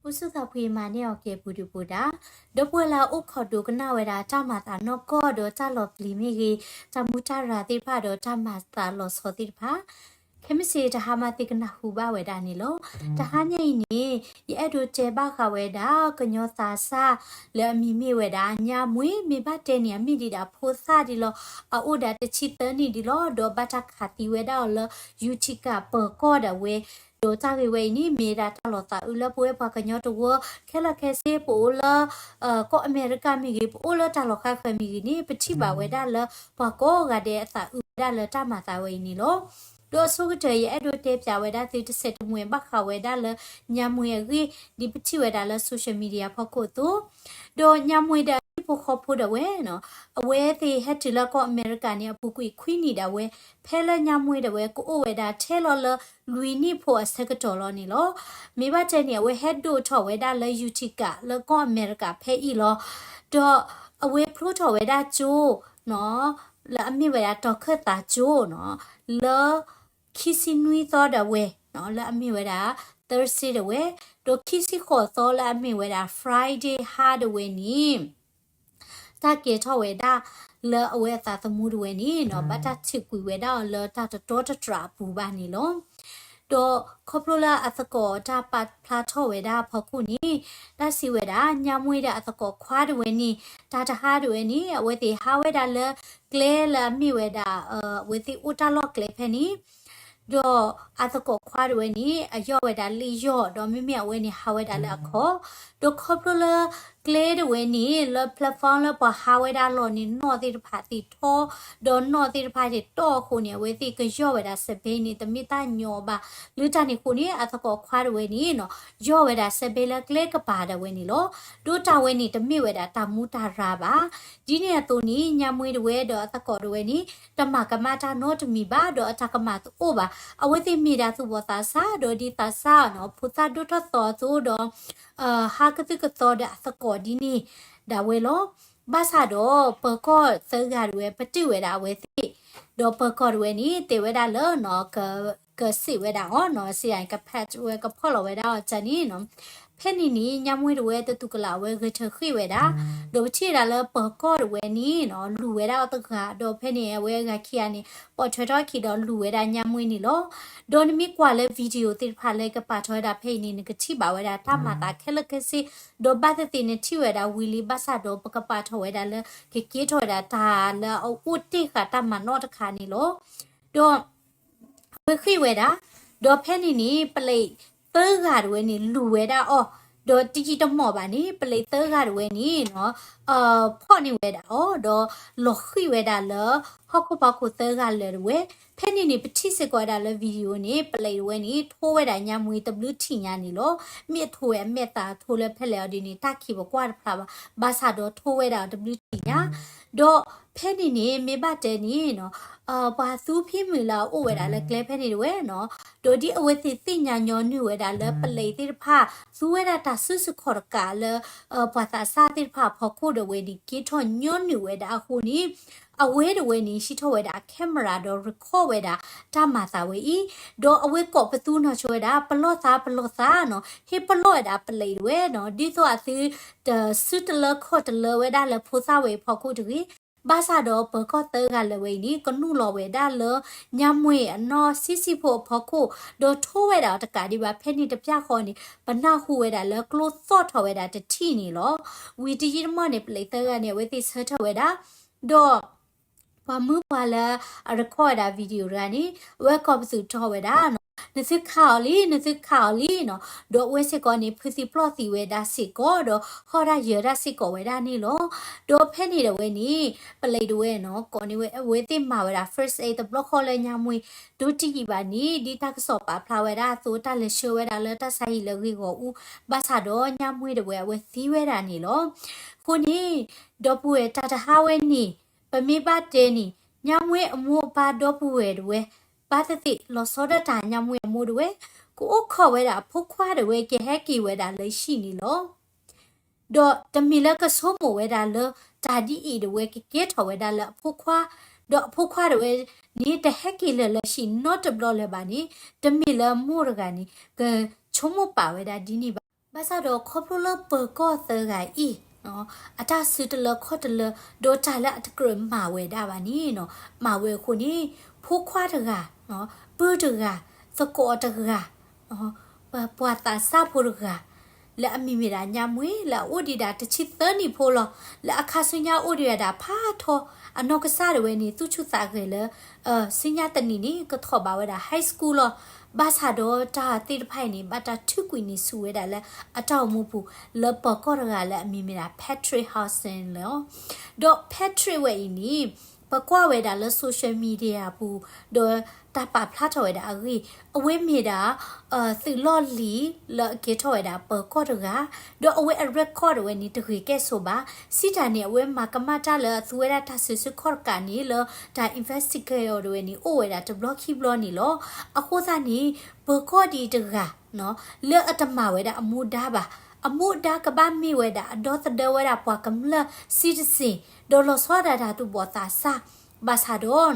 ဒီပုၢ်ဝဲၢ်လၢအအိၣ်ဆူၣ်သးဖှံမၤန့ၢ်အီၤက့ၤပူၤဒုးပူၤဒၣ်, ဒီပုၢ်ဝဲၢ်လၢအအိၣ်ခိးဒိကနၣ်ဝဲဒၣ်တၢ်မၤသးနီၢ်ကီၢ်ဒီးတၢ်လီၤပျံၤမ့ၢ်ဂ့ၤ, တၢ်မူတၢ်ရၤသ့ၣ်တဖၣ်ဒီးတၢ်မၤသးလီၤဆီသ့ၣ်တဖၣ်, ခဲမုၢ်ဆ့ၣ်တဟါမးသုကနၢ်ဟူဘၣ်ဝဲဒၣ်န့ၣ်လီၤ. တဟါညါအံၤန့ၣ် ယအဲၣ်ဒိးတဲဘၣ်ဃးဝဲဒၣ် ကညီသးစၢ်လၢအမံၤမ့ၢ်ဝဲဒၣ် ညါမွ့ၢ် မ့ၢ်ဘၣ်တဲန့ၣ် အမ့ၢ်ဒံးဒၣ်ဖိသၣ်ဒံးလီၤ. အအိၣ်ဒၣ်တဆံသၢနံၣ်ဒံးလီၤ. ဒီးဘၣ်တၢ်ခးသံဝဲဒၣ်အီၤလၢ ယူၤထံကၤ ပၢၤကီၢ်ဒၣ်ဝဲ, ဒီးတၢ်ဂ့ၢ်ဝဲအံၤန့ၣ် မ့ၢ်ဒၣ်တၢ်လီၤသးအုးလၢပဝဲပှၤကညီတဝၢ ခဲလၢာ်ခဲဆ့ ပအိၣ်လၢ ကီၢ်အမဲရကၤမ့ၢ်ဂ့ၤ, ပအိၣ်လၢတၢ်လီၢ်ဃါဃၢၤမ့ၢ်ဂ့ၤန့ၣ် ပထံၣ်ဘၣ်ဝဲဒၣ်လၢ ပှၤကိးဂၤဒဲးအသးအုးဝဲဒၣ်လၢတၢ်မၤသးဝဲအံၤန့ၣ်လီၤ. ဒီးအဆိကတၢၢ် ယအဲၣ်ဒိးတဲပၠးဝဲဒၣ်သုတစဲးတမှဲၤဘၣ်ဃးဝဲဒၣ်လၢ ညါမွ့ၢ်အဂ့ၢ် ဒ်ပထံၣ်ဝဲဒၣ်လၢ social media ဖီခိၣ်အသိး, ဒီးညါမွ့ၢ်ဒီးအဟံၣ်ဖိဃီဖိဒၣ်ဝဲနီၤ, အဝဲသ့ၣ်ဟဲတုၤလၢကီၢ်အမဲရကၤန့ၣ် အပူၤကွံာ်ခွံနံၣ်ဒၣ်ဝဲ, ဖဲလၢညါမွ့ၢ်ဒၣ်ဝဲကအိၣ်ဝဲဒၣ်ထဲလီၤလၢလွံၢ်နံၣ်ဖိအဆၢကတီၢ်လီၤန့ၣ်လီၤ. မ့ၢ်ဘၣ်တဲန့ၣ် အဝဲဟဲဒိၣ်ထီၣ်ဝဲဒၣ်လၢယူၤထံကၤ လၢကီၢ်အမဲရကၤဖဲအံၤလီၤ. ဒီးအဝဲဖျိထီၣ်ဝဲဒၣ်ကၠိနီၤ, လၢအမ့ၢ်ဝဲဒၣ်တီၤခၢၣ်သးကၠိနီၤ, လၢ ခံဆံနွံသီဒၣ်ဝဲနီၤ, လၢအမ့ၢ်ဝဲဒၣ် Thursday ဒၣ်ဝဲ, ဒီးခံဆံဃိးသီလၢအမ့ၢ်ဝဲဒၣ် Friday ဟါဒၣ်ဝဲန့ၣ် တၢ်ကဲထီၣ်ဝဲဒၣ်လၢအဝဲအသးသမူဒၣ်ဝဲန့ၣ်နီၤ, ဘၣ်တၢ်ထုးကွံာ်ဝဲဒၣ်အီၤလၢတၢ်တတီတတြၢ်အပူၤဘၣ်န့ၣ်လီၤ. ဒီးခီဖျိလၢအသကိးတၢ်ပာ်ဖျါထီၣ်ဝဲဒၣ်အဖီခိၣ်န့ၣ်, တၢ်စံးဝဲဒၣ် ညါမွ့ၢ်ဒီးအသကိးခွါဒၣ်ဝဲန့ၣ်, တၢ်တဟါဒၣ်ဝဲန့ၣ် အဝဲသ့ၣ်ဟးဝဲဒၣ်လၢကျဲလၢအမ့ၢ်ဝဲဒၣ် အဝဲသ့ၣ်အိၣ်တၢ်လီၢ်ကျဲဖဲန့ၣ် ဒီးအသကိးခွါဒၣ်ဝဲန့ၣ် အယီၢ်ဝဲဒၣ်လ့ၣ်ယီၢ်, ဒီးမ့မ့ၢ်အဝဲန့ၣ်ဟးဝဲဒၣ်လၢအခီၣ်, ဒီးခီဖျိလၢကျဲဒၣ်ဝဲန့ၣ် လၢ platform လၢပှၤဟးဝဲဒၣ်လီၢ်န့ၣ် နီၣ်သ့ၣ်တဖၣ်သ့ၣ်ထီၣ်, ဒီးနီၣ်သ့ၣ်တဖၣ်သ့ၣ်တီၢ်အဃိန့ၣ် အဝဲသ့ၣ်ကယီၢ်ဝဲဒၣ်စဲးဘ့န့ၣ် တမ့ၢ်တၢ်ညီဘၣ်. လၢတၢ်န့ၣ်အဃိန့ၣ် အသကိးခွါဒၣ်ဝဲန့ၣ်နီၤ, ယီၢ်ဝဲဒၣ်စဲးဘ့လၢကျဲကပၤဒၣ်ဝဲန့ၣ်လီၤ. ဒီးတၢ်ဝဲန့ၣ်တမ့ၢ်ဝဲဒၣ်တၢ်မူတၢ်ရၤဘၣ်. ဒ်န့ၣ်အသိးန့ၣ် ညါမွ့ၢ်ဒၣ်ဝဲဒီးအသကိးဒၣ်ဝဲန့ၣ် တမၤကမၣ်တၢ်နီတမံၤဘၣ်, ဒီးအတၢ်ကမၣ်တအိၣ်ဘၣ်. အဝဲသ့ၣ်မ့ၢ်ဒၣ်သူၣ်ဘီၣ်သးစၢ်, ဒီးဒ်သးစၢ်နီၤ ဖိသၣ်ဒိၣ်ထီၣ်သီအသိးဒီး ဟးကသုၣ်ကသီဒီးအသကိးဒ်န့ၣ်ဒၣ်ဝဲလီၤ. ဘၣ်ဆၣ်ဒီး ပၢၤကီၢ်သၢဂၤဒၣ်ဝဲ ပတုာ်ဝဲဒၣ်အဝဲသ့ၣ်, ဒီးပၢၤကီၢ်ဒၣ်ဝဲန့ၣ် တဲဝဲဒၣ်လၢနီၤ က ကစံးဝဲဒၣ်အီၤနီၤ, စံးဒၣ် ကဖးဝဲ ကဖီၣ်လီၤဝဲဒၣ်အီၤတၢ်န့ၣ်နီၤ, ဖဲန့ၣ်န့ၣ် ညါမွ့ၢ်ဒၣ်ဝဲတသူၣ်ကလာ်အဝဲဂဲၤထၢၣ်ဃ့ၢ်ဝဲဒၣ်, ဒီးပထံၣ်ဝဲဒၣ်လၢပၢၤကီၢ်ဒၣ်ဝဲန့ၣ်နီၤ လူၤဝဲဒၣ်အီၤတဂၤ, ဒီးဖဲန့ၣ် အဝဲအဂၤခံဂၤန့ၣ် ပိာ်ထွဲထီၣ်အခံဒီးလူၤဝဲဒၣ်ညါမွ့ၢ်န့ၣ်လီၤ. ဒီးနမ့ၢ်ကွၢ်လၢ video သ့ၣ်တဖၣ်လၢကပာ်ထီၣ်ဝဲဒၣ်ဖဲအံၤန့ၣ် နကထံၣ်ဘၣ်ဝဲဒၣ်တၢ်မၤသးခဲလၢာ်ခဲဆ့, ဒီးဘၣ်သ့ၣ်သ့ၣ်နထံၣ်ဝဲဒၣ်ဝံၤလံ ဘၣ်ဆၣ်ဒီးပကပာ်ထီၣ်ဝဲဒၣ်လၢ ကကဲထီၣ်ဝဲဒၣ်တၢ်လၢအအိၣ်တ့ၢ်ဃာ်တၢ်မၤနီၣ်တခါန့ၣ်လီၤ. ဒီး အဝဲဃ့ၢ်ဝဲဒၣ်, ဒီးဖဲန့ၣ်န့ၣ် ပလံးသၢဂၤဒၣ်ဝဲန့ၣ် လူၤဝဲဒၣ်အီၤ, ဒီးတယံာ်တမီၢ်ဘၣ်န့ၣ် ပလံးသၢဂၤဒၣ်ဝဲန့ၣ်နီၤ ဖီၣ်န့ၢ်ဝဲဒၣ်အီၤ, ဒီးလီၤဃံၢ်ဝဲဒၣ်လၢ ဟီၣ်ခိၣ်ဖီခိၣ်သၢဂၤလၢာ်ဒၣ်ဝဲ. ဖဲန့ၣ်န့ၣ် ပထံၣ်စ့ၢ်ကီးဝဲဒၣ်လၢ video န့ၣ် ပလံးဒၣ်ဝဲန့ၣ် ထိဝဲဒၣ်ညါမွ့ၢ်တဘျုးထံၣ်ညါန့ၣ်လီၤ. မ့ၢ်အထိဝဲအမဲာ်သၣ်ထိလၢဖဲလဲၣ်အီၤဒ်န့ၣ် တၢ်ခံးပကွၢ်တဖျါဘၣ်, ဘၣ်ဆၣ်ဒီးထိဝဲဒၣ်အီၤတဘျုးထံၣ်ညါ, ဒီးဖဲန့ၣ်န့ၣ် မ့ၢ်ဘၣ်တဲန့ၣ်နီၤ ပှၤသူဖံမုၣ်လၢအအိၣ်ဝဲဒၣ်လၢကျဲဖဲန့ၣ်ဒၣ်ဝဲနီၤ, ဒီးဒ်အဝဲသ့ၣ်သ့ၣ်ညါညီနုၢ်ဝဲဒၣ်လၢပလံးသ့ၣ်တဖၣ် သူဝဲဒၣ်တၢ်စုဆူၣ်ခီၣ်တကးလၢ ပှၤသးစၢ်သ့ၣ်တဖၣ်အဖီခိၣ်ဒၣ်ဝဲန့ၣ် က့ၤထီၣ်ညီနုၢ်ဝဲဒၣ်အဃိန့ၣ် အဝဲဒၣ်ဝဲန့ၣ် ဟံးထီၣ်ဝဲဒၣ် camera ဒီး record ဝဲဒၣ်တၢ်မၤသးဝဲအံၤ, ဒီးအဝဲကိးပသူနီၢ်ဆိဝဲဒၣ် ပလီၢ်သး ပလီၢ်သးနီၤ, ဟ့ၣ်ပလီၢ်ဝဲဒၣ်ပလံးဒၣ်ဝဲနီၤ, ဒ်သိးအသု တစုတလၢခီၣ်တလၢဝဲဒၣ်လၢဖိသၣ်ဝဲအဖီခိၣ်တဂ့ၤ. ဘၣ်ဆၣ်ဒီးပၢၤကီၢ်သၢဂၤလၢာ်ဝဲအံၤန့ၣ် ကနုာ်လီၤဝဲဒၣ်လၢ ညါမွ့ၢ်အနီၢ်ဆံးဆံးဖိအဖီခိၣ်, ဒီးထိဝဲဒၣ်အီၤတကးဒံးဘၣ် ဖဲန့ၣ်တပျၢ်ဃီန့ၣ် ပနၢ်ဟူဝဲဒၣ်လၢကျိသီၣ်ထီၣ်ဝဲဒၣ်တထံၣ်န့ၣ်လီၤ. ဝံၤတယံာ်တမီၢ်န့ၣ် ပလံးသၢဂၤန့ၣ် အဝဲသ့ၣ်ဆၢထၢၣ်ဝဲဒၣ်, ဒီး ပှၤမုၣ်ပှၢ်လၢအ record ဝဲဒၣ် video တဂၤန့ၣ် အဝဲကိးပသူထီၣ်ဝဲဒၣ်နီၤ, နသုခးအီၤလံ နသုခးအီၤလံနီၤ, ဒီးအဝဲစ့ၢ်ကီးန့ၣ် ဖုးသံပျီၢ်သံဝဲဒၣ်စ့ၢ်ကီး ဒီးဟီၣ်တၢ်ယၢၤတၢ်စ့ၢ်ကီးဝဲဒၣ်န့ၣ်လီၤ. ဒီးဖဲန့ၣ်ဒၣ်ဝဲန့ၣ် ပလံးဒၣ်ဝဲနီၤ ကိးန့ၢ်ဝဲ အဝဲသ့ၣ်မၤဝဲဒၣ် first aid တဘျီဃီလၢညါမွ့ၢ် ဒိတယံာ်ဘၣ်န့ၣ် ဒ်တၢ်ကစီၣ်ပာ်ဖျါဝဲဒၣ်အသိး တၢ်လဲၤဆှၢဝဲဒၣ်လၢတၢ်ဆါဟံၣ်လၢဂ့ၢ်ဂီၢ်အူ, ဘၣ်ဆၣ်ဒီးညါမွ့ၢ်ဒၣ်ဝဲ အဝဲသံဝဲဒၣ်န့ၣ်လီၤ. အဃိန့ၣ် ဒီပုၢ်ဝဲၢ်တၢ်တဟါဝဲန့ၣ် ပမ့ၢ်ဘၣ်တဲန့ၣ် ညါမွ့ၢ်အမိၢ်အပၢ်ဒီပုၢ်ဝဲၢ်ဒၣ်ဝဲ ဘၣ်သ့ၣ်သ့ၣ်လီၤဆီဒၣ်တၢ်ညါမွ့ၢ်အမိၢ်ဒၣ်ဝဲ ကအိၣ်ခိးဝဲဒၣ်အဖိခွါဒၣ်ဝဲ ကဟဲက့ၤဝဲဒၣ်လၢဟံၣ်န့ၣ်လီၤ. ဒီးတမ့ၢ်လၢကဆိကမိၣ်ဝဲဒၣ်လၢ တၢ်ဒ်အံၤဒၣ်ဝဲကကဲထီၣ်ဝဲဒၣ်လၢအဖိခွါ, ဒီးအဖိခွါဒၣ်ဝဲန့ၣ် တဟဲက့ၤလၢာ်လၢဟံၣ်နီတဘျီလၢၤဘၣ်န့ၣ် တမ့ၢ်လၢမိၢ်တဂၤန့ၣ် ကဆိကမိၣ်ပာ်ဝဲဒၣ်ဒ်န့ၣ်ဘၣ်. ဘၣ်ဆၣ်ဒီးခီဖျိလၢပၢၤကီၢ်သၢဂၤအံၤ အတၢ်စုတလၢခီၣ်တလၢ ဒီးတၢ်လၢအတကြၢးမၤဝဲဒၣ်ဘၣ်န့ၣ်နီၤ, မၤဝဲအဃိန့ၣ် ဖိခွါတဂၤ, ပုၢ်တဂၤ, သကိးတဂၤ, ပှၤသးစၢ်ဖိတဂၤ လၢအမံၤမ့ၢ်ဒၣ်ညါမွ့ၢ် လၢအအိၣ်ဒံးဒၣ်တဆံသၢနံၣ်ဖိလီၤ. လၢအခါဆူညါအိၣ်ဒံးဝဲဒၣ်ဖးထီ, အနီၢ်ကစၢ်ဒၣ်ဝဲန့ၣ် သူၣ်ဆူၣ်သးဂဲၤလၢ ဆူညါတနံၤန့ၣ် ကထီၣ်ဘၣ်ဝဲဒၣ် high school လီၤ. ဘၣ်ဆၣ်ဒီးတၢ်သ့ၣ်တဖၣ်အံၤန့ၣ် ဘၣ်တၢ်ထုးကွံာ်န့ၢ်ဆူၣ်ဝဲဒၣ်လၢအတၢ်အိၣ်မူပူၤ လၢပၢၤကီၢ်တဂၤလၢအမံၤမ့ၢ်ဒၣ် Patrick Hodgson လီၤ. ဒီး Patrick ဝဲအံၤန့ၣ် ပကွၢ်ဝဲဒၣ်လၢ social media ပူၤ ဒီးတၢ်ပာ်ဖျါထီၣ်ဝဲဒၣ်အဂ့ၢ်, အဝဲမ့ၢ်ဒၣ် သုးလီၢ်လံၤလၢအကဲထီၣ်ဝဲဒၣ်ပၢၤကီၢ်တဂၤ, ဒီးအဝဲအ record ဝဲန့ၣ်တဂ့ၤကဲၣ်ဆိးဘၣ်. စံးတၢ်န့ၣ် အဝဲမၤကမၣ်တၢ်လၢအသူဝဲဒၣ်တၢ်စုဆူၣ်ခီၣ်တကးန့ၣ် လၢတၢ် investigate အီၤဒၣ်ဝဲန့ၣ် အိၣ်ဝဲဒၣ်တဘျီခံဘျီန့ၣ်လီၤ. အဃိသတးန့ၣ် ပၢၤကီၢ်ဒံးတဂၤ လၢအတမၤဝဲဒၣ်အမူဒါဘၣ်, အမူဒါကဘၣ်မ့ၢ်ဝဲဒၣ်အဒီသဒၢဝဲဒၣ်ပှၤကမျၢၢ် citizen ဒီးလီၤဆီဒၣ်တၢ်သူၣ်ဘီၣ်သးစၢ်, ဘၣ်ဆၣ်ဒီး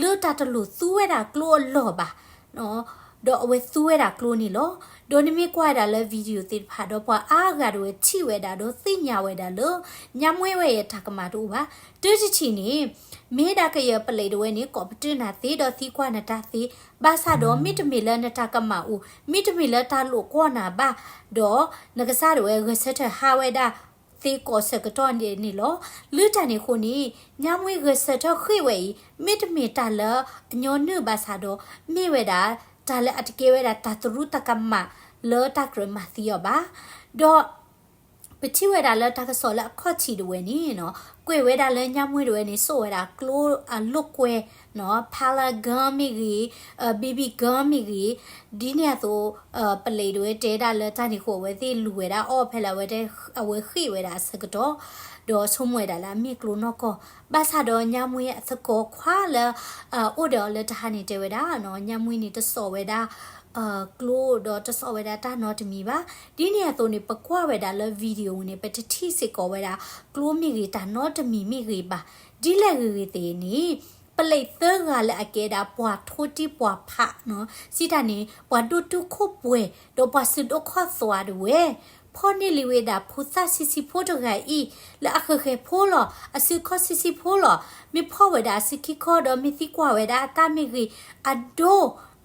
လၢတၢ်တလိၣ်သူဝဲဒၣ်ကျိအလီၢ်ဘၣ်, ဒီးအဝဲသူဝဲဒၣ်ကျိန့ၣ်လီၤ. ဒီးနမ့ၢ်ကွၢ်ဝဲဒၣ်လၢ video သ့ၣ်တဖၣ်ဒီး ပှၤအါဂၤဒၣ်ဝဲထံၣ်ဝဲဒၣ်ဒီးသ့ၣ်ညါဝဲဒၣ်လၢ ညါမွ့ၢ်ဝဲအံၤအတၢ်ကမၣ်တအိၣ်ဘၣ်. တုၤတထံၣ်န့ၣ် မ့ၢ်ဒၣ်ကယဲၢ်ပလံးဒၣ်ဝဲန့ၣ် ကိးပတုာ်နၤသ့ဒီးသံကွၢ်နတၢ်သ့, ဘၣ်ဆၣ်ဒီးမ့တမ့ၢ်လၢနတၢ်ကမၣ်အိၣ်, မ့တမ့ၢ်လၢတၢ်လိၣ်ကွီၢ်နၤဘၣ်, ဒီးနကစၢ်ဒၣ်ဝဲဂဲၤဆၢထၢၣ်ဟးဝဲဒၣ်သ့ကိးဆၢကတီၢ်န့ၣ်လီၤ. လၢတၢ်န့ၣ်အဃိန့ၣ် ညါမွ့ၢ်ဂဲၤဆၢထၢၣ်ဃ့ၢ်ဝဲအံၤ မ့တမ့ၢ်တၢ်လၢအညီနုၢ်ဘၣ်ဆၣ်ဒီး မ့ၢ်ဝဲဒၣ် တၢ်လၢအတကဲဝဲဒၣ်တၢ်သရူးတၢ်ကမၣ်လၢတၢ်ကြၢးမၤသံအီၤဘၣ်. ဒီး ပထံၣ်ဝဲဒၣ်လၢတၢ်ကစီၣ်လၢအခီၣ်ထံးဒၣ်ဝဲန့ၣ်နီၤ, ကွဲးဝဲဒၣ်လၢညါမွ့ၢ်ဒၣ်ဝဲန့ၣ် စိာ်ဝဲဒၣ်ကျိအလိာ်ကွဲနီၤ, pellet gun မ့ၢ်ဂ့ၤ, အ BB gun မ့ၢ်ဂ့ၤ, ဒ်န့ၣ်အသိး ပလံးဒၣ်ဝဲတဲဒၣ်လၢတၢ်န့ၣ်အဃိ အဝဲသ့ၣ်လူၤဝဲဒၣ်အီၣ်ဖဲလၢအဝဲတဲ အဝဲဃ့ၢ်ဝဲဒၣ်အဆၢကတီၢ်, ဒီးဆိကမိၣ်ဝဲဒၣ်လၢအမ့ၢ်ကျိနီၢ်ကီၢ်, ဘၣ်ဆၣ်ဒီးညါမွ့ၢ်အသကိးခွါလၢ အိၣ်ဒီးအီၤလၢတဟါန့ၣ်တဲဝဲဒၣ်နီၤ, ညါမွ့ၢ်န့ၣ်တစိာ်ဝဲဒၣ် ကျိဒီးတစိာ်ဝဲဒၣ်တၢ်နီတမံၤဘၣ်. ဒ်န့ၣ်အသိးန့ၣ် ပကွၢ်ဝဲဒၣ်လၢ video န့ၣ် ပတထံၣ်စ့ၢ်ကီးဝဲဒၣ် ကျိမ့ၢ်ဂ့ၤ တၢ်နီတမံၤမ့ၢ်ဂ့ၤဘၣ်. ဒ်လဲၣ်ဂ့ၤဂ့ၤသ့ၣ်န့ၣ် ပလံးသၢဂၤလၢအကဲဒၣ်ပှၤထိတံၢ်ပှၤဖးနီၤ, စံးတၢ်န့ၣ် ပှၤဒိၣ်တုာ်ခိၣ်ပှဲၤ ဒီးပှၤစုဒိၣ်ခီၣ်သွါဒၣ်ဝဲ ဖီၣ်န့ၢ်လံဝဲဒၣ်ဖိသၣ်ဆံးဆံးဖိတဂၤအံၤ လၢအဃဲၤဃဲၤဖိလီၤ, အစုခီၣ်ဆံးဆံးဖိလီၤ, မ့ၢ်ဖီၣ်ဝဲဒၣ်အစုခံခီဒီးမ့ၢ်သံကွၢ်ဝဲဒၣ်အတၢ်မ့ၢ်ဂ့ၤ, အဒိ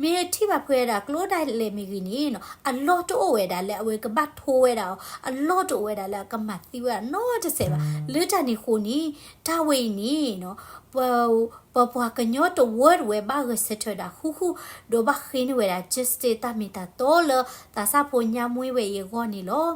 မ့ၢ်ထံၣ်ဘၣ်ဖဲဝဲဒၣ်ကျိဒၣ်လဲာ်မ့ၢ်ဂ့ၤန့ၣ်နီၤ, အလီၢ်တအိၣ်ဝဲဒၣ်လၢအဝဲကဘၣ်ထိဝဲဒၣ်အီၤ, အလီၢ်တအိၣ်ဝဲဒၣ်လၢအကမၤသံဝဲဒၣ်နီတစဲးဘၣ်. လၢတၢ်န့ၣ်အဃိန့ၣ် တၢ်ဝဲအံၤန့ၣ်နီၤ ပ ပပှၤကညီတဝၢတဝဲဘၣ်ဂဲၤဆၢထၢၣ်ဒၣ်ဃူဃူ, ဒီးဘၣ်ဃ့န့ၢ်ဝဲဒၣ် justice တၢ်မ့ၢ်တၢ်တီလၢသးစၢ်ဖိညါမွ့ၢ်ဝဲအံၤအဂီၢ်န့ၣ်လီၤ.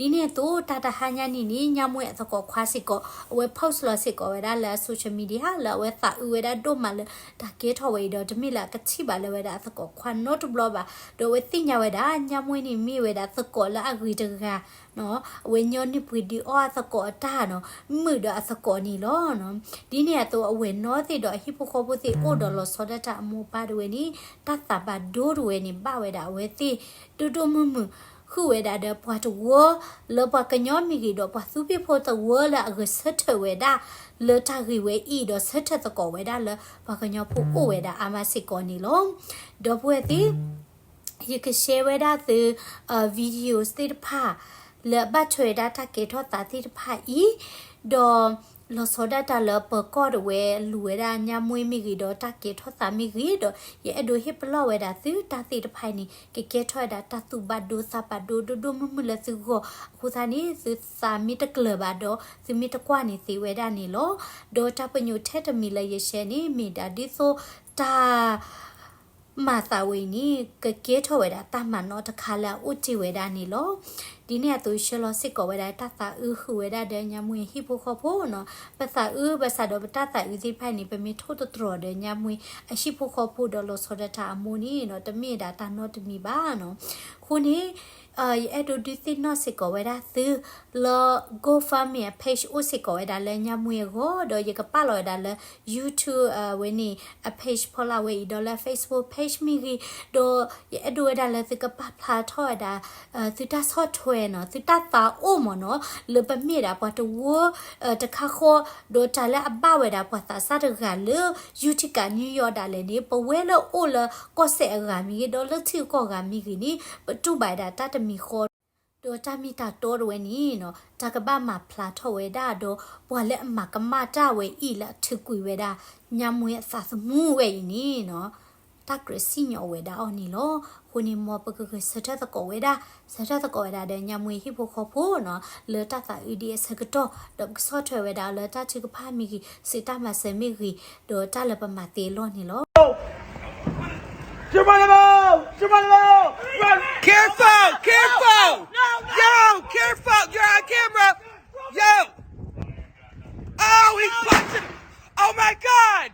ဒ်န့ၣ်အသိး တၢ်တဟါညါနံၤန့ၣ် ညါမွ့ၢ်အသကိးခွါစ့ၢ်ကီး အဝဲ post လီၤစ့ၢ်ကီးဝဲဒၣ်လၢ social media လၢအဝဲသးအုးဝဲဒၣ်ဒိၣ်မးလၢတၢ်ကဲထီၣ်ဝဲအံၤဒီး တမ့ၢ်လၢအကထံၣ်ဘၣ်လၢၤဝဲဒၣ်အသကိးခွါနီတဘျီဘၣ်. ဒီးအဝဲသ့ၣ်ညါဝဲဒၣ် ညါမွ့ၢ်န့ၣ်မ့ၢ်ဝဲဒၣ်သကိးလၢအဂ့ၤတဂၤ အဝဲညီနုၢ်ပှ့ၤဒုးအီၣ်အသကိးအတၢ်နီၤ, မုာ်ဒီးအသကိးန့ၣ်လီၤ. ဒ်န့ၣ်အသိးအဝဲၢ်နီၢ်သ့ၣ်ဒီးအဟံၣ်ဖိဃီဖိသ့ၣ်အိၣ်ဒီးလီၤဆီဒၣ်တၢ်အမိၢ်အပၢ်ဒၣ်ဝဲန့ၣ် တၢ်သးဘၣ်ဒိဒၣ်ဝဲန့ၣ် ဘၣ်ဝဲဒၣ်အဝဲသ့ၣ် ဒိၣ်ဒိၣ်မုၢ်မုၢ် ဃုာ်ဝဲဒၣ်ဒီးပှၤတဝၢလၢပှၤကညီမ့ၢ်ဂ့ၤ ဒီးပှၤသူဖံးဖိတဝၢလၢအဂဲၤဆၢထၢၣ်ဝဲဒၣ်လၢတၢ်ဂ့ၢ်ဝဲအံၤ ဒီးဆၢထၢၣ်သကိးဝဲဒၣ်လၢပှၤကညီဖိအိၣ်ဝဲဒၣ်အါမးစ့ၢ်ကီးန့ၣ်လီၤ. ဒီပုၢ်ဝဲၢ်သ့ၣ် ယက share ဝဲဒၣ်သု videos သ့ၣ်တဖၣ် လၢအဘၣ်ထွဲဝဲဒၣ်တၢ်ကဲထီၣ်သးသ့ၣ်တဖၣ်အံၤ, ဒီးလီၤဆီဒၣ်တၢ်လၢပၢၤကီၢ်ဒၣ်ဝဲလူၤဝဲဒၣ်ညါမွ့ၢ်မ့ၢ်ဂ့ၤ ဒီးတၢ်ကဲထီၣ်သးမ့ၢ်ဂ့ၤ ဒီးယအဲၣ်ဒိးဟ့ၣ်ပလီၢ်ဝဲဒၣ်သုတၢ်သ့ၣ်တဖၣ်အံၤန့ၣ် ကကဲထီၣ်ဝဲဒၣ်တၢ်သူၣ်ဘၣ်ဒိသးဘၣ်ဒိဒိၣ်ဒိၣ်မုၢ်မုၢ်လၢသုဂီၢ်, အဃိသတးန့ၣ် သုသးမ့ၢ်တကျၢၤဘၣ်ဒီး သုမ့ၢ်တကွၢ်န့ၣ်သ့ဝဲဒၣ်န့ၣ်လီၤ. ဒီးတၢ်ပညိၣ်ထဲတမံၤလၢယ share န့ၣ် မ့ၢ်ဒၣ်ဒ်သိးတၢ် မၤသးဝဲအံၤန့ၣ် ကကဲထီၣ်ဝဲဒၣ်တၢ်မၤနီၣ်တခါလၢအအိၣ်တ့ၢ်ဝဲဒၣ်န့ၣ်လီၤ. ဒ်န့ၣ်အသိးဆှၢလီၤစ့ၢ်ကီးဝဲဒၣ်တၢ်သးအုးဃုာ်ဝဲဒၣ်ဒီးညါမွ့ၢ်အဟံၣ်ဖိဃီဖိနီၤ, ပသးအုးဘၣ်ဆၣ်ဒီးပတၢ်သးအုးသ့ၣ်တဖၣ်န့ၣ် ပမ့ၢ်ထိၣ်သတြီၤဒီးညါမွ့ၢ်အဟံၣ်ဖိဃီဖိဒီးလီၤဆီဒၣ်တၢ်အမိၢ်န့ၣ်နီၤ တမ့ၢ်ဒၣ်တၢ်နီတမံၤဘၣ်နီၤ. အဃိန့ၣ် ယအဲၣ်ဒိးဒုးသ့ၣ်နီၣ်စ့ၢ်ကီးဝဲဒၣ်သု လၢ GoFundMe အ page အိၣ်စ့ၢ်ကီးဝဲဒၣ်လၢညါမွ့ၢ်အဂီၢ် ဒီးယကပာ်လီၤဝဲဒၣ်လၢ YouTube ဝဲန့ၣ် အ page ဖီလာ်ဝဲအံၤ ဒီးလၢ Facebook page မ့ၢ်ဂ့ၤ, ဒီးယအဲၣ်ဒိးဝဲဒၣ်လၢသုကပာ်ဖျါထီၣ်ဝဲဒၣ် သုတၢ်ဆီၣ်ထွဲနီၤ သုတၢ်သးအိၣ်မ့ၢ်နီၤ လၢပမ့ၢ်ဒၣ်ပှၤတဝၢ တခါဃီ ဒီးတၢ်လၢအဘၣ်ဝဲဒၣ်ပှၤသးစၢ်တဂၤလၢ Utica New York ဒၣ်လဲာ်န့ၣ် ပဝဲလၢအိၣ်လၢကီၢ်စဲၣ်အဂၤမ့ၢ်ဂ့ၤ ဒီးလၢထံဂုၤကီၢ်ဂၤမ့ၢ်ဂ့ၤန့ၣ် ပတူၢ်ဘၣ်ဝဲဒၣ်တၢ်တမံၤဃီ ဒီးတၢ်မ့ၢ်တၢ်တီတဝဲန့ၣ်နီၤ တၢ်ကဘၣ်မၤဖျါထီၣ်ဝဲဒၣ်ဒီး ပှၤလၢအမၤကမၣ်တၢ်ဝဲအံၤလၢအထုးကွံာ်ဝဲဒၣ် ညါမွ့အသးသမူဝဲအံၤန့ၣ်နီၤ တၢ်ကြၢးစံၣ်ညီၣ်ဝဲဒၣ်အီၤန့ၣ်လီၤ. အဃိန့ၣ် မ်ပကဂဲၤဆၢထၢၣ်သကိးဝဲဒၣ်, ဆၢထၢၣ်သကိးဝဲဒၣ်ဒီး ညါမွ့ဟံၣ်ဖိဃီဖိနီၤ လၢတၢ်သးအုးဒ်အဆၢကတီၢ် ဒီးပကဆီၣ်ထွဲဝဲဒၣ်လၢတၢ်ထုကဖၣ်မ့ၢ်ဂ့ၤ, စံးတၢ်မၤစၢၤမ့ၢ်ဂ့ၤ, ဒီးတၢ်လၢပမၤသ့အလီၢ်န့ၣ်လီၤ. Geronimo! Geronimo! Run! Careful! Careful! Yo, careful! You're on camera! Yo! Oh, he's punching! Oh my God!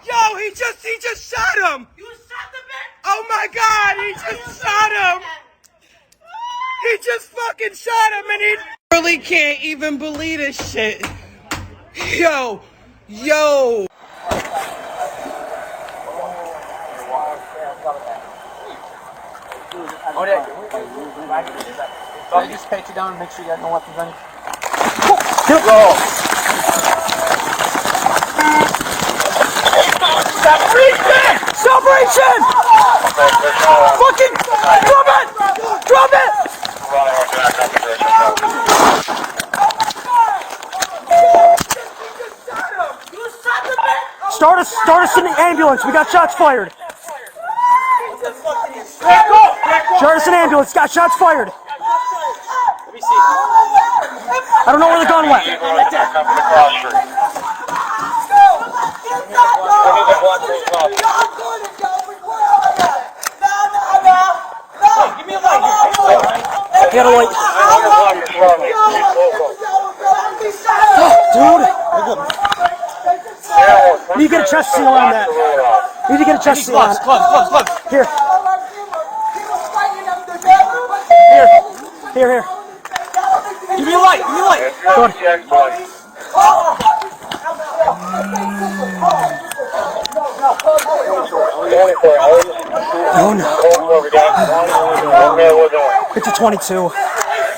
Yo, he just, he just shot him! You shot the man? Oh my God, he just shot him! He just fucking shot him and he really can't even believe this shit. Yo, yo. Can I just pat you down and make sure you got no weapons on you? Stop reaching! Stop reaching! Fucking drop it! Drop it! Start us, start us in the ambulance. We got shots fired. Start us in ambulance. Got shots fired. I don't know where the gun went. He had a light. Fuck, dude. Need to get a chest seal on that. Need to get a chest seal on it. Gloves, gloves, gloves, gloves. Here. Here. Here, here. Give me a light, give me a light. Go on. Oh no. It's a twenty-two. I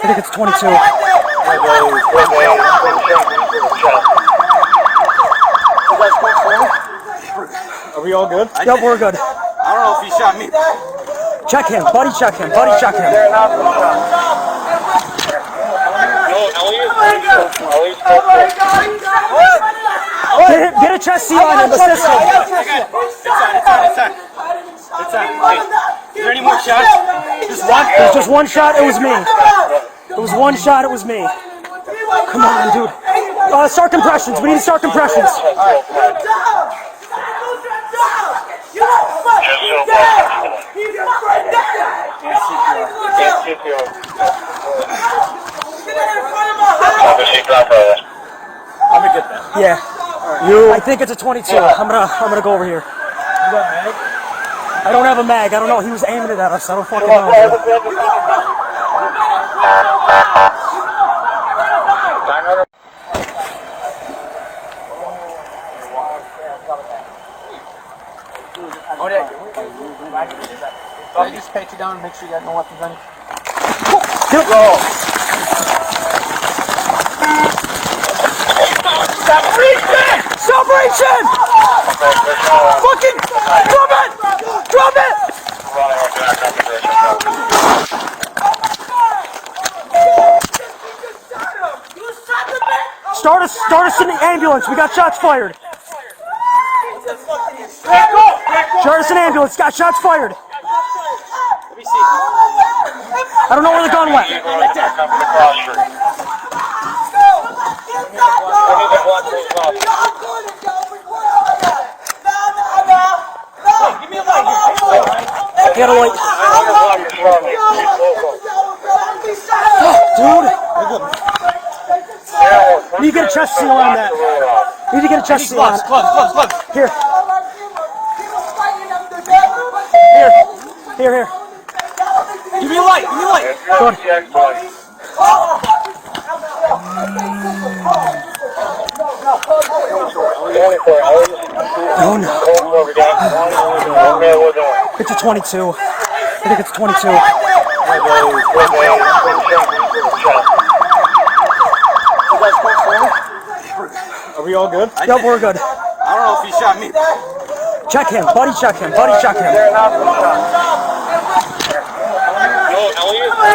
think it's a twenty-two. Are we all good? Yep, we're good. I don't know if he shot me. Check him. Buddy check him. Buddy check him. Get, get a chest seal on him. Assist him. It's on, it's on, it's on. It's on. Hey, is there any more shots? Just one? There's just one shot. It was me. It was one shot, it was me. Come on, dude. Uh, start compressions. We need to start compressions. Let me get that. Yeah. You, I think it's a twenty-two. I'm gonna, I'm gonna go over here. I don't have a mag. I don't know. He was aiming it at us. I don't fucking know. Can I just pat you down and make sure you got no weapons on you? Stop reaching! Stop reaching! Fucking drop it! Drop it! Start us, start us in the ambulance. We got shots fired. Start us in ambulance. Got shots fired. I don't know where the gun went. He had a light. Fuck, dude. Need to get a chest seal on that. Need to get a chest seal on it. Gloves, gloves, gloves, gloves. Here. Here. Here, here. Give me a light. Give me a light. Go on. Oh no. It's a twenty-two. I think it's a twenty-two. Are we all good? Yep, we're good. I don't know if he shot me. Check him. Buddy check him. Buddy check him. Here, here.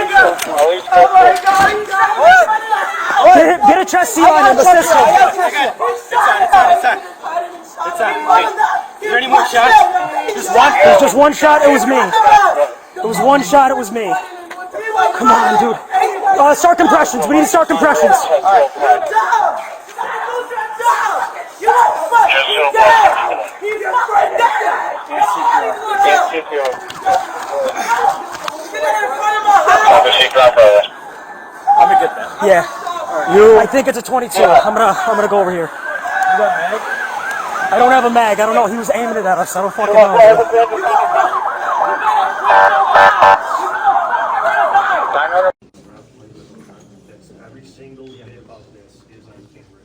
Get, get a chest C on him, assist him. It's on, it's on, it's on. It's on. Wait. Is there any more shots? Just one? There's just one shot. It was me. It was one shot. It was me. Come on, dude. Uh, start compressions. We need to start compressions. Yeah. I think it's a twenty-two. I'm gonna, I'm gonna go over here. I don't have a mag. I don't know. He was aiming it at us. I don't fucking know. Every single bit of this is on camera.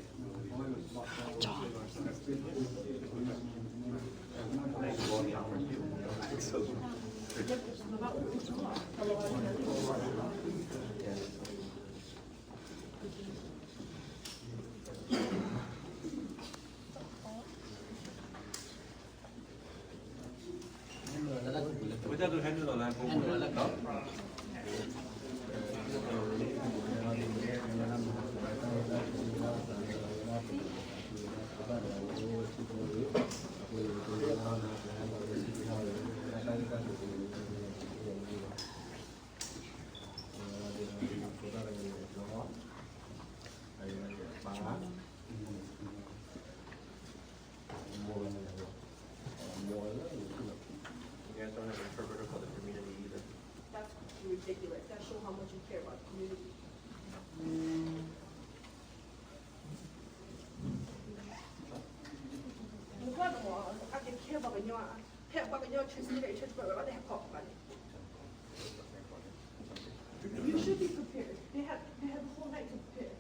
You guys don't have an interpreter for the community either. That's ridiculous. That shows how much you care about the community. What the hell? I can care about the, care about the church leader, church member, what the heck, man? You should be prepared. They have, they have the whole night to prepare.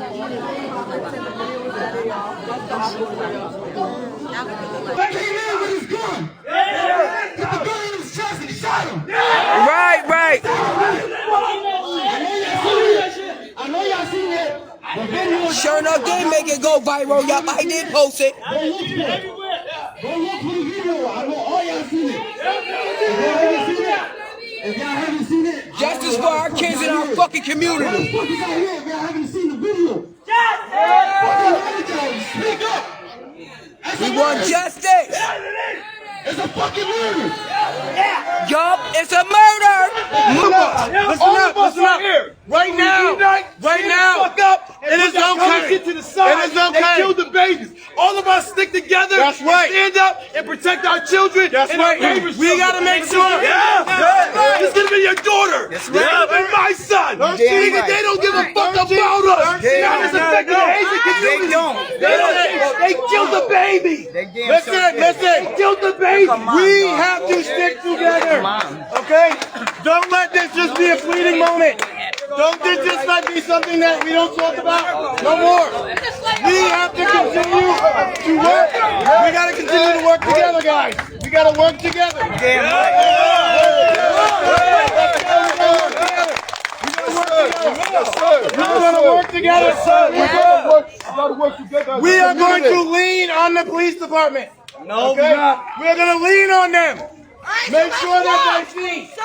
Let him in with his gun. Put the gun in his chest and shot him. Right, right. I know y'all seen it. I know y'all seen it. The video. Sure enough, did make it go viral. Yep, I did post it. Go look for it. Go look for the video. I know all y'all seen it. If y'all haven't seen it, if y'all haven't seen it, I don't know what the fuck is out here. Justice for our kids and our fucking community. What the fuck is out here if y'all haven't seen the video? Fucking murder, y'all. Speak up. That's a murder. We want justice. It's a fucking murder. Yup, it's a murder. Listen up, listen up, listen up. Right now, right now, it is okay. It is okay. They killed the babies. All of us stick together. That's right. Stand up and protect our children and our neighbors. We gotta make sure. Yeah. This is gonna be your daughter. That's right. And my son. Thirteen. Nigga, they don't give a fuck about us. They're not as affected as Asian community. They don't. They don't. They killed the baby. Listen, listen. They killed the baby. We have to stick together. Okay? Don't let this just be a fleeting moment. Don't this just let be something that we don't talk about no more. We have to continue to work. We gotta continue to work together, guys. We gotta work together. Damn right. We gotta work together. We gotta work together. We gotta work together. We gotta work together. We are going to lean on the police department. No, we're not. We're gonna lean on them. Make sure that they see. So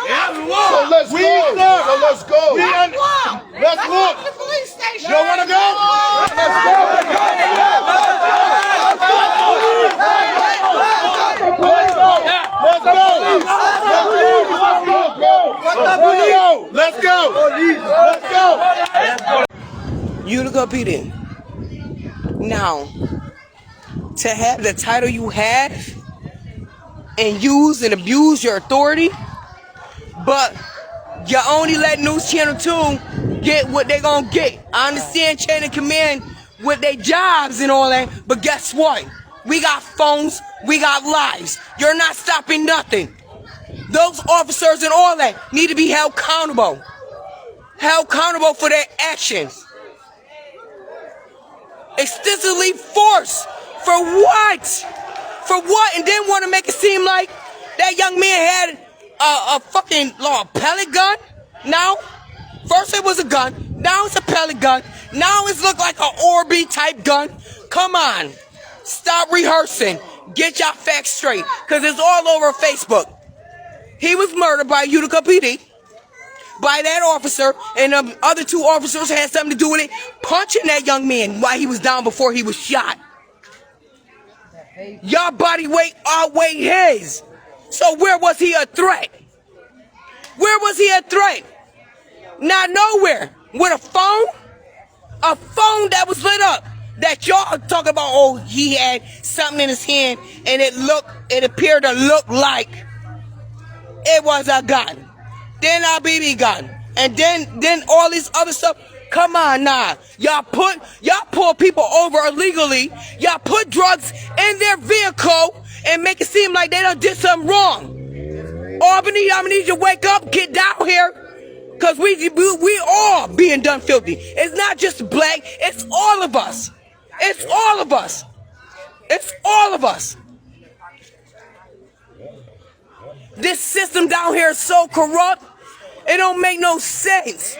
let's go. So let's go. Let's walk. Let's walk. Y'all wanna go? Let's go. Let's go. Let's go. Let's go. Let's go. Utica P D. Now, to have the title you have and use and abuse your authority, but you only let News Channel two get what they gonna get. I understand chain of command with their jobs and all that, but guess what? We got phones, we got lives. You're not stopping nothing. Those officers and all that need to be held accountable. Held accountable for their actions. Extensively forced. For what? For what? And then wanna make it seem like that young man had a, a fucking, uh, pellet gun? Now? First it was a gun. Now it's a pellet gun. Now it's look like a Orby type gun. Come on. Stop rehearsing. Get y'all facts straight. 'Cause it's all over Facebook. He was murdered by Utica P D. By that officer, and the other two officers had something to do with it, punching that young man while he was down before he was shot. Y'all body weight outweigh his. So where was he a threat? Where was he a threat? Not nowhere. With a phone? A phone that was lit up that y'all talk about, oh, he had something in his hand and it looked, it appeared to look like it was a gun. Then a B B gun. And then, then all this other stuff. Come on now. Y'all put, y'all pull people over illegally. Y'all put drugs in their vehicle and make it seem like they done did something wrong. Albany, I'm gonna need you to wake up, get down here. 'Cause we, we, we all being done filthy. It's not just black, it's all of us. It's all of us. It's all of us. This system down here is so corrupt, it don't make no sense.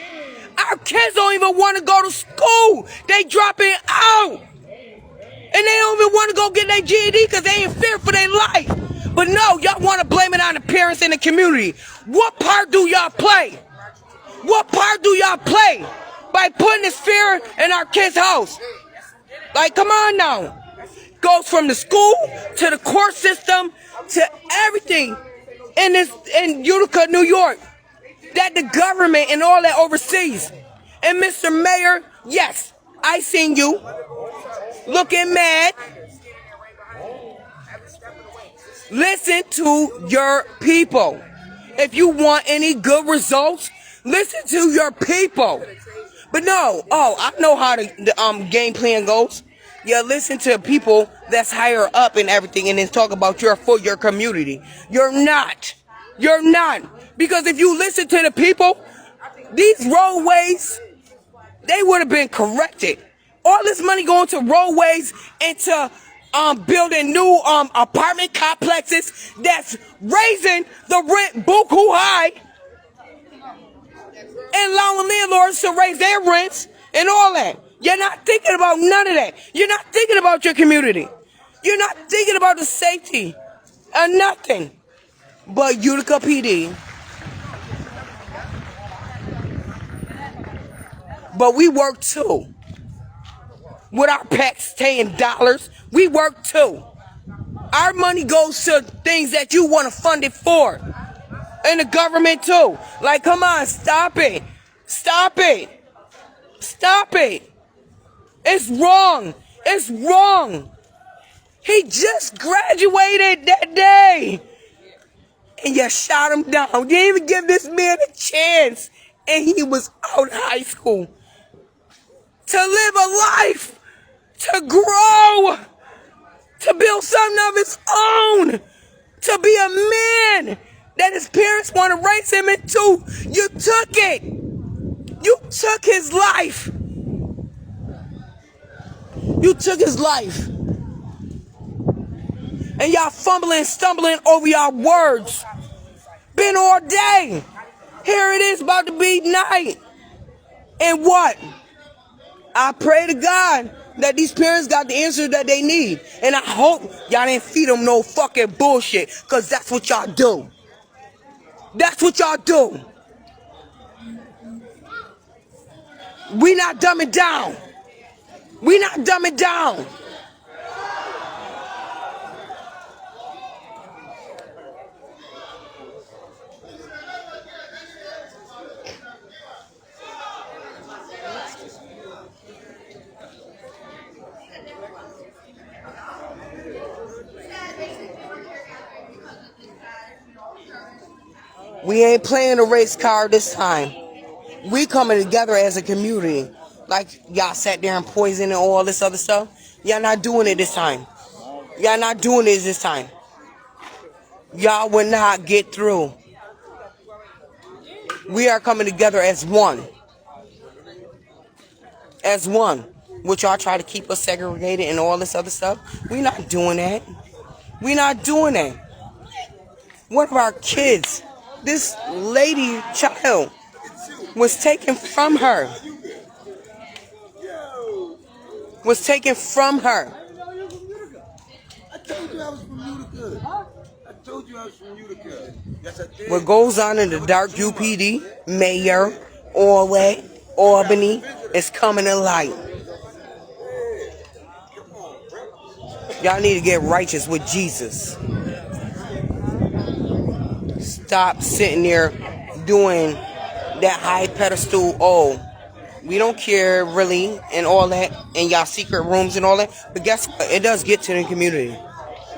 Our kids don't even wanna go to school. They dropping out. And they don't even wanna go get their G E D 'cause they in fear for their life. But no, y'all wanna blame it on the parents and the community. What part do y'all play? What part do y'all play by putting this fear in our kids' house? Like, come on now. Goes from the school to the court system to everything in this, in Utica, New York, that the government and all that overseas. And Mister Mayor, yes, I seen you looking mad. Listen to your people. If you want any good results, listen to your people. But no, oh, I know how the, the um game plan goes. You listen to people that's higher up and everything, and then talk about you're for your community. You're not. You're not. Because if you listen to the people, these roadways, they would have been corrected. All this money going to roadways and to um, building new um, apartment complexes that's raising the rent buku high, and allowing landlords to raise their rents and all that. You're not thinking about none of that. You're not thinking about your community. You're not thinking about the safety of nothing but Utica P D. But we work too. With our taxpaying dollars, we work too. Our money goes to things that you want to fund it for. And the government too. Like, come on, stop it. Stop it. Stop it. It's wrong. It's wrong. He just graduated that day. And you shot him down. You didn't even give this man a chance. And he was out of high school to live a life, to grow, to build something of his own, to be a man that his parents want to raise him into. You took it. You took his life. You took his life. And y'all fumbling, stumbling over y'all words. Been all day. Here it is about to be night. And what? I pray to God that these parents got the answer that they need. And I hope y'all didn't feed them no fucking bullshit, because that's what y'all do. That's what y'all do. We not dumbing down. We not dumbing down. We ain't playing a race card this time. We coming together as a community. Like y'all sat there and poisoned and all this other stuff. Y'all not doing it this time. Y'all not doing it this time. Y'all will not get through. We are coming together as one. As one. Which y'all try to keep us segregated and all this other stuff. We not doing that. We not doing that. One of our kids, this lady child, was taken from her. Was taken from her. I told you I was from Utica. I told you I was from Utica. Yes, I did. What goes on in the dark U P D, Mayor, Orway, Albany, is coming to light. Y'all need to get righteous with Jesus. Stop sitting there doing that high pedestal, oh, we don't care really, and all that, and y'all secret rooms and all that. But guess what? It does get to the community.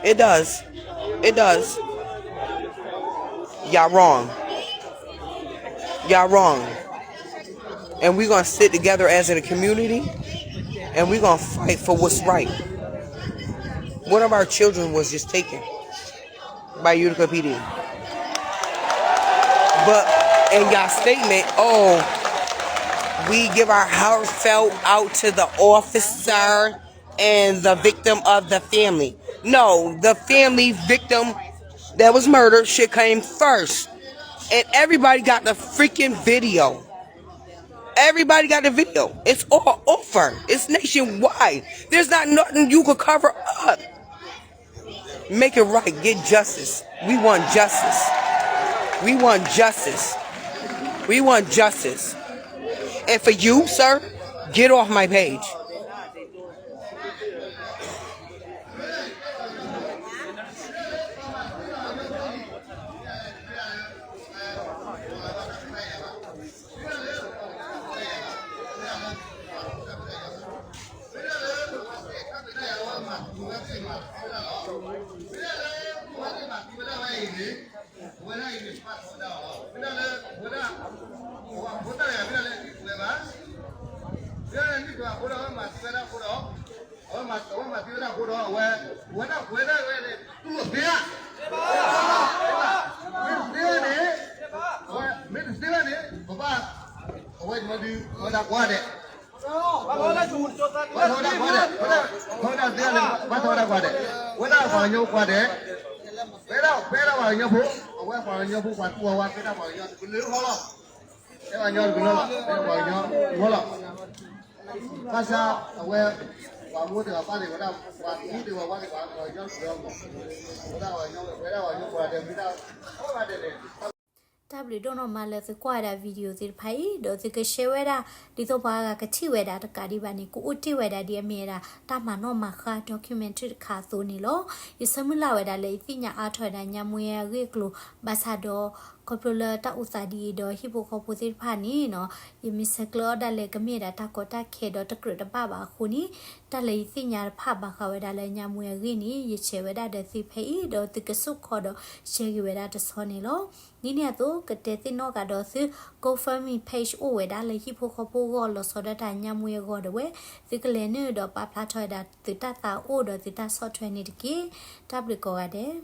It does. It does. Y'all wrong. Y'all wrong. And we're going to sit together as a community, and we're going to fight for what's right. One of our children was just taken by Utica P D. But in y'all statement, oh, we give our heartfelt out to the officer and the victim of the family. No, the family victim that was murdered should came first. And everybody got the freaking video. Everybody got the video. It's all over. It's nationwide. There's not nothing you could cover up. Make it right. Get justice. We want justice. We want justice. We want justice. And for you, sir, get off my page. အဝဲမၤသံဝဲဒၣ်အဃိဒီး အဝဲမၤသံဝဲဒၣ်အဃိဒီး အဝဲ ဝဲဒၣ်ဝဲဒၣ်ဝဲန့ၣ် တူၢ်လိာ်သ့ဧါ, မ့ၢ်တသ့ဘၣ်န့ၣ်, အဝဲ မ့ၢ်တသ့ဘၣ်န့ၣ် ပဘၣ် အဝဲဒုး ဝဲဒၣ်ကွၢ်ဒဲး ဘၣ်ထီၣ်ဝဲဒၣ်, ဘၣ်ထီၣ်ဝဲဒၣ်, ဝဲဒၣ်ပှၤကညီပှၤဒဲး, ဝဲဒၣ်ပှၤကညီဖိ, အဝဲပှၤကညီဖိပှၤတူၢ်ဝဲဝါ ကဲဒၣ်ပှၤကညီတကလုာ်ဃီလီၤ. ကဲပှၤကညီတကလုာ်လီၤ, ကဲပှၤကညီဃီလီၤ. ဘၣ်ဆၣ်အဝဲ ပှၤမူတဂၤဘၣ်သ့ၣ်ဝဲဒၣ်, ပှၤမူတဂၤဘၣ်သ့ၣ်ဝဲဒၣ်ပှၤကညီတကလုာ်လီၤမး, ဝဲဒၣ်ပှၤကညီ, ဝဲဒၣ်ပှၤကညီပှၤဒဲး, ဝဲဒၣ်ပှၤကညီပှၤဒဲးန့ၣ် တၢ်ဘျုးဒိၣ်နီၢ်မးလၢသုကွၢ်ဝဲဒၣ် video သ့ၣ်တဖၣ်အံၤ, ဒီးသုက share ဝဲဒၣ် ဒ်သိးပှၤဂၤကထံၣ်ဝဲဒၣ်တကးဒံးဘၣ်န့ၣ် ကအိၣ်တ့ၢ်ဝဲဒၣ်ဒ်အမ့ၢ်ဝဲဒၣ် တၢ်မၤနီၣ်မၤဃါ documentary တခါအသိးန့ၣ်လီၤ. ယဆၢမုၢ်လၢ်ဝဲဒၣ်လၢယသ့ၣ်ညါအါထီၣ်ဝဲဒၣ်ညါမူအဂ့ၢ်အကျိၤ, ဘၣ်ဆၣ်ဒီး ခီဖျိလၢတၢ်အိၣ်သးဒ်အံၤဒီး ဟံၣ်ဖိဃီဖိသ့ၣ်တဖၣ်န့ၣ်နီၤ, ယမ့ၢ်ဆဲးကျၢအီၤဒၣ်လဲာ်ကမ့ၢ်ဒၣ်တၢ်ကီတၢ်ခဲဒီးတကြၢးတဘၣ်ဘၣ်အဃိန့ၣ်, တၢ်လၢယသ့ၣ်ညါတဖၣ်ဘၣ်ဃးဝဲဒၣ်လၢညါမူအဂ့ၢ်န့ၣ် ယ share ဝဲဒၣ်ဒီးသုဖဲအံၤ, ဒီးသုကဆိၣ်ခီဒီး share က့ၤဝဲဒၣ်တဆီန့ၣ်လီၤ. ဒ်န့ၣ်အသိး ကတဲသ့ၣ်နီၣ်ကဒီးသု GoFundMe page အိၣ်ဝဲဒၣ်လၢဟံၣ်ဖိဃီဖိအဂီၢ် လီၤဆီဒၣ်တၢ်ညါမူအဂီၢ်ဒၣ်ဝဲ, သုကလဲၤနုာ်ဒီးပာ်ဖျါထီၣ်ဝဲဒၣ်သုတၢ်သးအိၣ်ဒီးသုတၢ်ဆီၣ်ထွဲန့ၣ်တက့ၢ်. တၢ်ဘျုးကိးဂၤဒဲး.